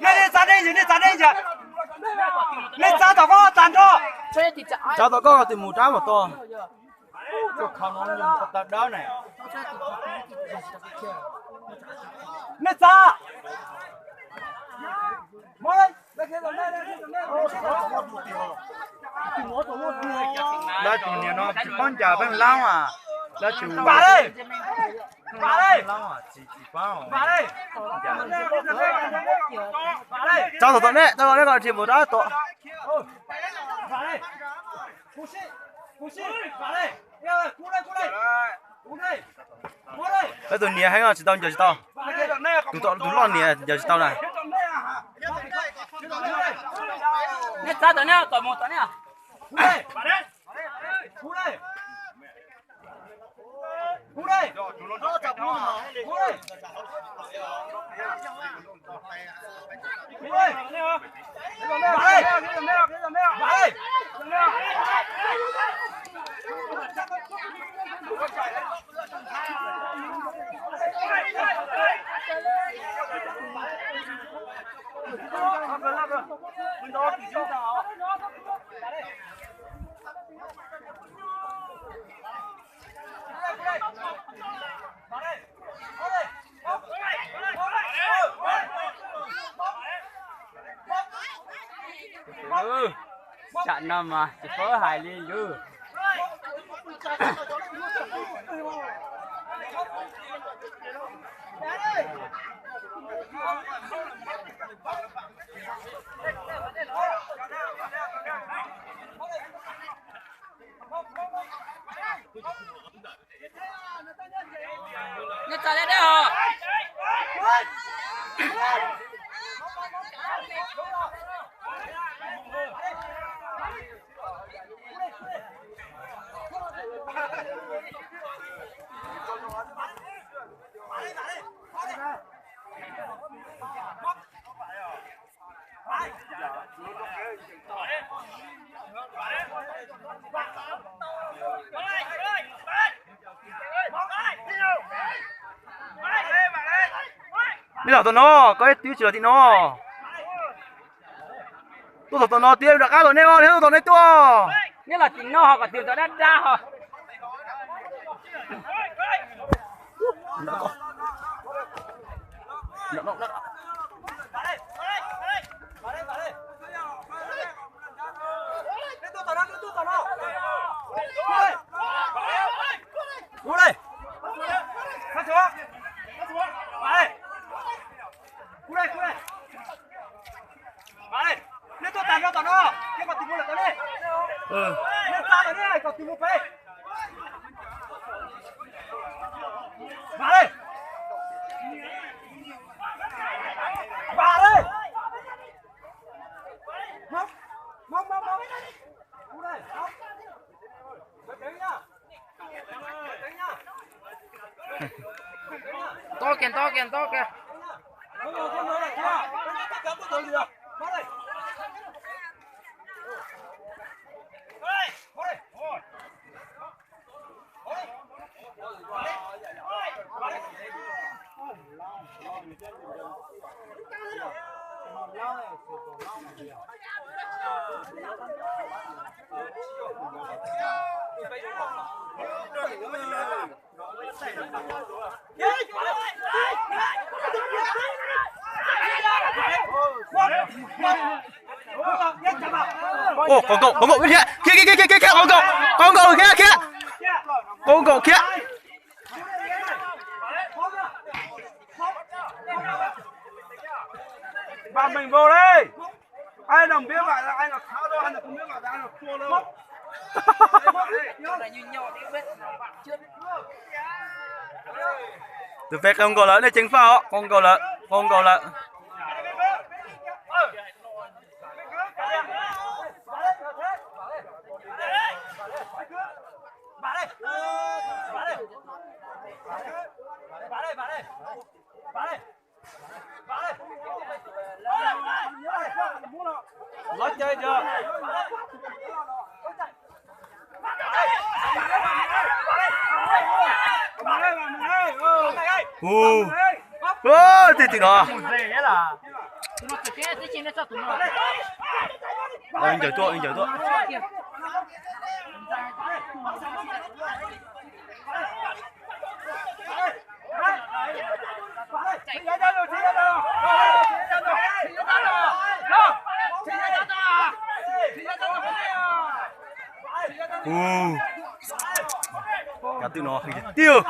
Nej, nej txav deb ntsis, nej txav deb ntsis. Nej txav tom koj tag nrho. Txav tom koj tus mus rab mas to. Tawm dawb ne. Nej txav. Lawv tus niam no tsis paub ncaws pheej laub a. Lawv tus, txav tom tom nej, tau nej ko tsis mus rab tom. Lawv tus niam heev no tsis tau ncaws tsis tau. Tus, tus loj niam ncaws tsis tau na. Nej txav tom nej, tom mus tom nej. Tsam no mas tsis paub hais li yus. Nej txav deb deb os. Nej los tom no, koj ib twb tsis los tim no. Tuaj tom tom no tiag, rov qab tom nej os, nej tuaj tom nej tuaj. Nej los tim no ho kom tus tom dab dab ho. Nej tuaj tag nrho tom no, nej kom tus mus lawm tom nej. Nej txav tom nej kom tus mus pem. Vam li. Vam li. Hmoob, hmoob, hmoob. Nto kiag, nto kiag, nto kiag. Ua, Qaug Nkaus, Qaug Nkaus, khiav, khiav, khiav, khiav, Qaug Nkaus, Qaug Nkaus, khiav, khiav. Qaug Nkaus khiav. Vam meej npaum li. Ai no npiav vam, ai no thab, ai no npiav vam, ai no tua lawm. Tus pem Qaug Nkaus lawm, nej ceev faj os, Qaug Nkaus lawm, Qaug Nkaus lawm. Lov caij tso. Ub, ub, twb twm no. Ncaws tuaj, ncaws tuaj. Ub, cov twm no heev tiag.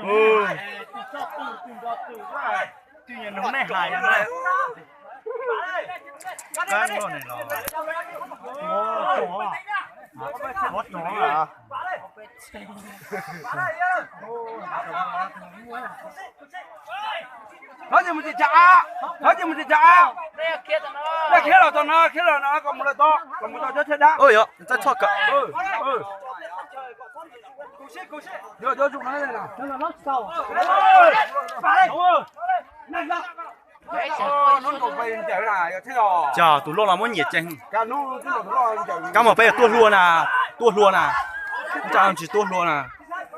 Ub, Thov ces mus tim tsam av, thov ces mus tim tsam av. Khiav los txog no, khiav los no kom mus lawm tod, kom mus tau cov chaw dab. Ua yog txaj txhoj kawm. Cas tus loj no muab nyiam ceev. Kab mus peb tuaj hlua na, tuaj hlua na. Tsis tuaj hlua na,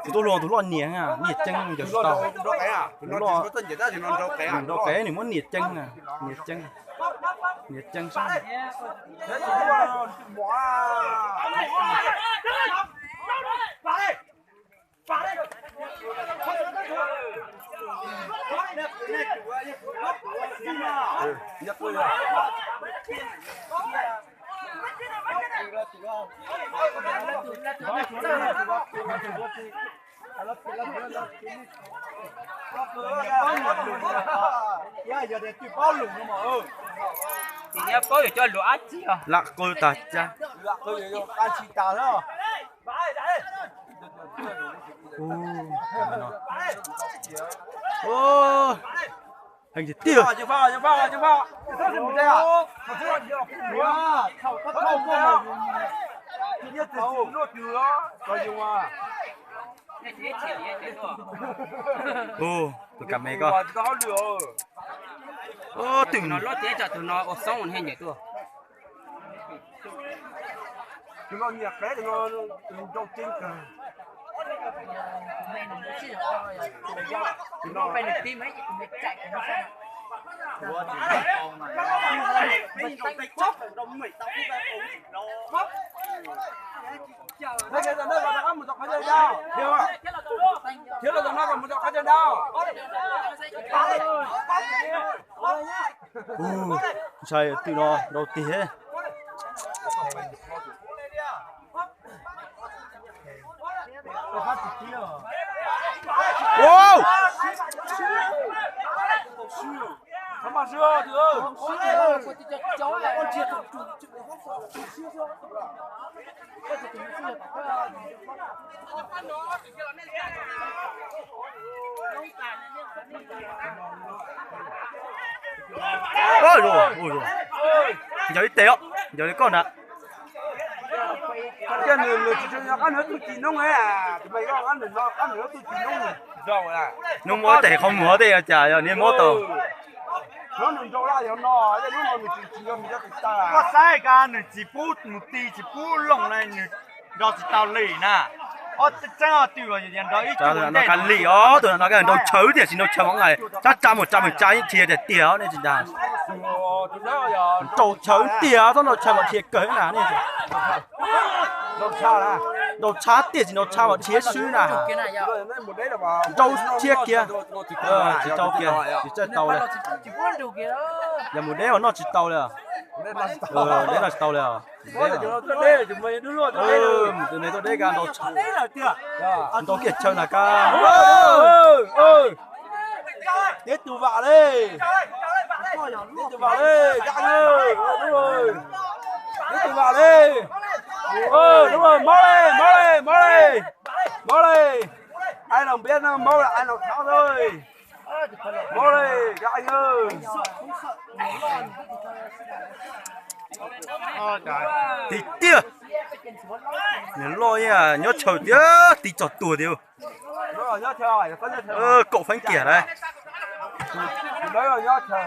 tsis tuaj hlua tus loj niam, niam ceeb ncaws tsis tau. Nrau qev nws muab niam ceeb na, niam ceeb, niam ceeb sab. Tim nyob paub yus coj lus ab tsi os. Lam qw tas cas. Heev tiag tiag. Tus kam me koj. Tus no loj tiag, tus no ua xoob ua nyiam tuaj. Ntshai twm no nrau tiag. Ncaws ib tes os, ncaws li koj na. Nws tsis tshua nyob qab nws tug ci noob, tus me koj qab nws no qab nws tug ci noob. Nws muab tes qhov muag tej cas yog nws muab tau. Koj saib ka nws tsis pub mus ti tsis pub looj li nws nrau tsis tau li na. Ob tseeb twm los nrau ib tug no ka lim os, tus no ka nrau tshaw tiam sis nrau tshaw mov nqaim tsab tsa mus tsa mus tsa yeej dhia tiag tiag nej tsis dag. Nrau tshaw tiag txhob nrau tshaw mas dhia kawg na nej. Nrau tshaw tiam sis nrau tshaw mas dhia swb na. Nrau dhia kiag. Tsis tau kiag, tsis txawj tau li. Yog mus deb mas noj tsis tau li. Deb noj tsis tau li. Tus neeg tuaj deb ka nrau, nrau kiag tshaw na ka. Neb tus vam li, neb tus vam li, neb tus vam li, mob li, mob li, mob li, mob li. Ai los npiab no mob li, ai los thab li, mob li, ka ai. Tiv tiag. Nws loj nyob tshaw tiag, tiv txog tuag tiag. Kaum feeb kiag lawm. Nyob tshaw.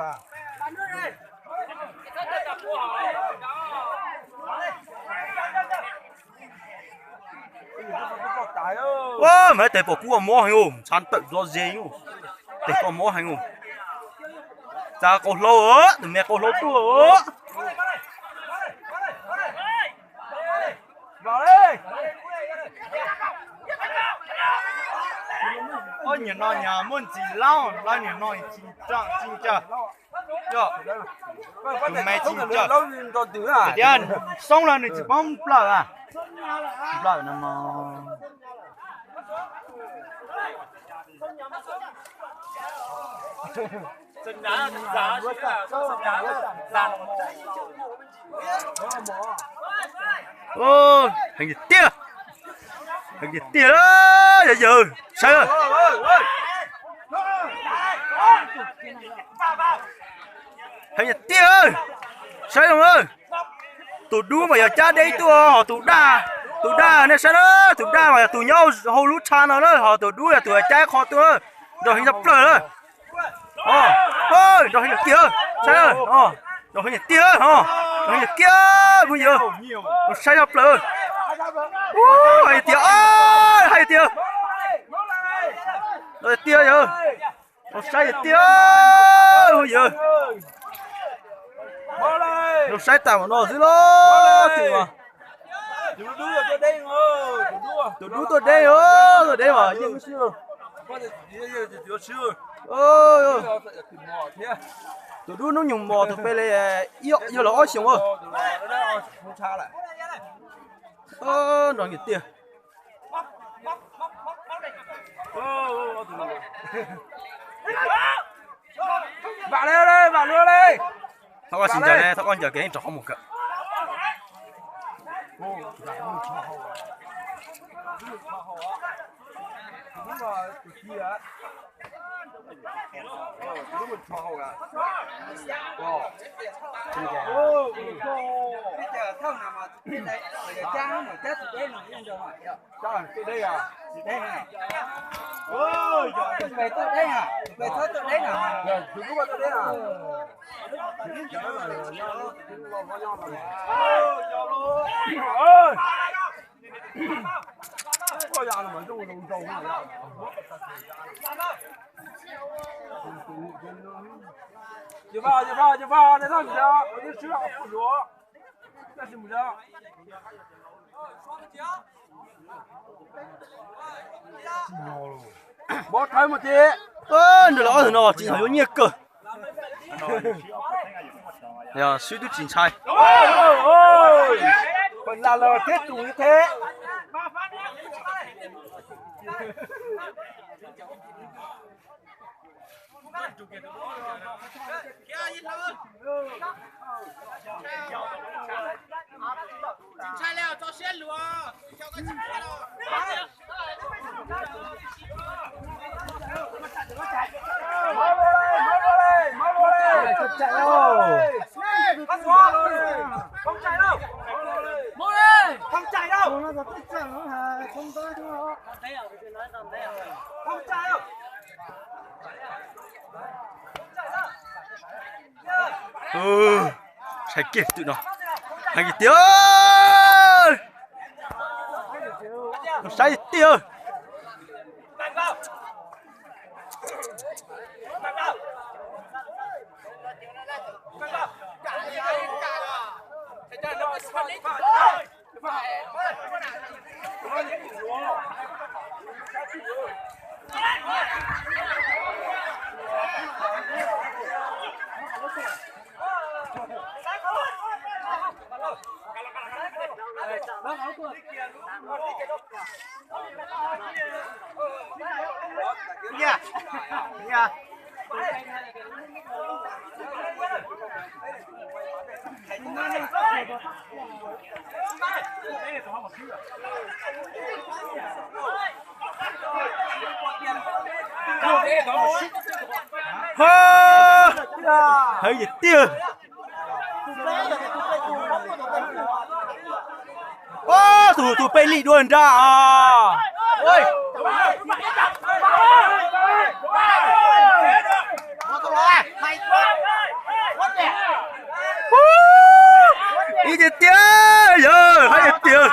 Ua, mas tes pom kub ua mob heev, ntshav tawm zom ze, tes pom mob heev. Txav qau hlau, tus me qau hlau tuaj. Ob niag no nyag muaj ntxim laub, lawv niag no tsis tsis ncaws. Tus me tsis ncaws. Tias Soob los nws tsis paub nplawm a. Nplawm no mas Heev tiag tiag, heev tiag tiag, yog yawg saib. Heev tiag tiag, saib zoo. Tus dub mas yog cab deb tuaj, ho tus daj, tus daj nej saib na, tus daj mas yog tus nyob hauv lub tshav no na, ho tus dub yog tus cab qho tuaj, nrog heev tshaj plaws na. Nrog heev tiag, saib, nrog heev tiag, nrog heev tiag, phooj ywg, saib tshaj plaws. Hais tias, hais tias, tiag yawg, saib tiag, phooj ywg. Saib tas no xwb los twb mas. Tus dub tuaj deb, tuaj deb mas yeej lub siab. Tus dub hnub nyoog mos tus peb li ib, yog los ob xyoos. Nrog nws tiag. Thov koj tsis ncaws, thov koj ncaws kev rau qhov mus kawm. Nws los ob tug no tsis yog yuav nyiaj kawg. Yog swb twb tsis ntshai. Ntshai kiag twm no, heev tiag, saib tiag. Heev tiag. Tus tus peb li dua nrad os. Ib tiag tiag yog hais tias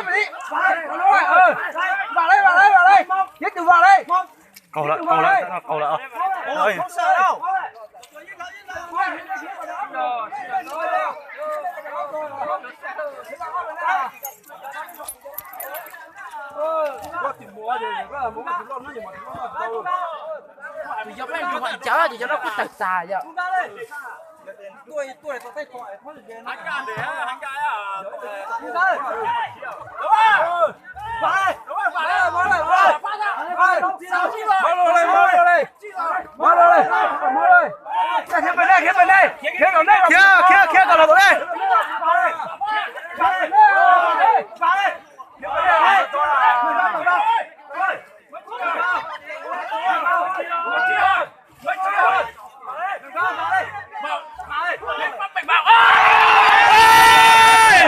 Vam li, vam li, vam li, vam li. Ib tug vam li. Qaug lawm, qaug lawm, qaug lawm. Tus yog peb tus hais cawv ces cov no kuj tawg tas yom. Khiav, khiav, khiav kom los tom dej.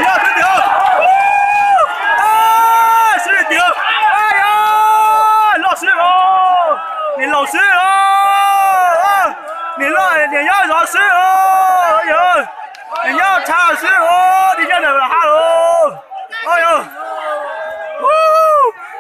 Yog xwb tiag, xwb tiag, loj xwb os, niam laus xwb os, niam loj niam nyob zov xwb os, yog niam nyob tshaj xwb os, niam nyob ntawm ha los, o yog.